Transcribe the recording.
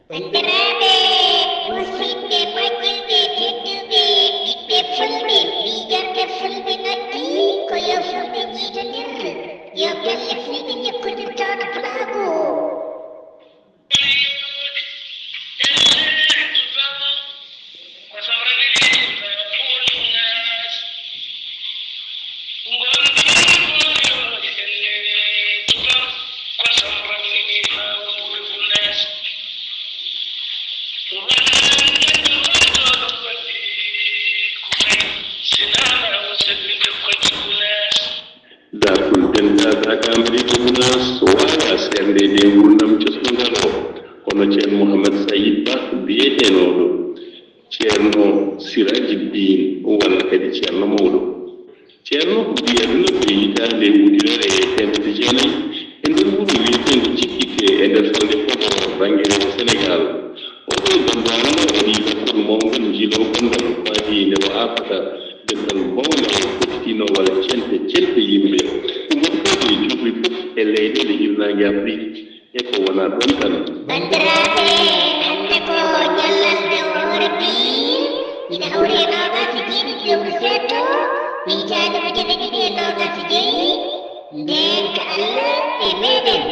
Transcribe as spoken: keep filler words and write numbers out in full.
Banndiraaɓe, musidɓe moƴƴuɓe tedduɓe, ɓiɓɓe fulɓe, miijorde fulɓe noddi ko yo fulɓe njiitondir, yo galle fulɓe njokkondir tawta pulaagu. Dartol dental daga Amerika Gunaas waala seerndeede e nguurndam cosngal o, hono Ceerno Muhammad Sayid Bah biyetenooɗo Ceerno Siraaji Diin walla kadi Ceerno Mawɗo. Ceerno ko ɓiy aduna ko e hitaande ujunere e teemedde jeenayi e nder wuro wiyeteengo Cikkitte e nder falnde Podor bannge rewo Senegaal. Oɗo ganndo Allah waɗi lakkol mawngal njiiloo ganndal faadi nde o aafata dental mawngal fokkitiinowal cente cente yimɓe ko ngottoode e juuɗe fof e leyɗeele hirnaange Afrik e ko wonaa ɗoon tan. Banndiraaɓe, hannde ko ñallal nde hoore biir ina hawri e noogaas e jeeɗiɗi lewru seeɗto hitaande ujine ɗiɗi e noogaas e jeeɗiɗi. Ndeenka Allah e meeɗen.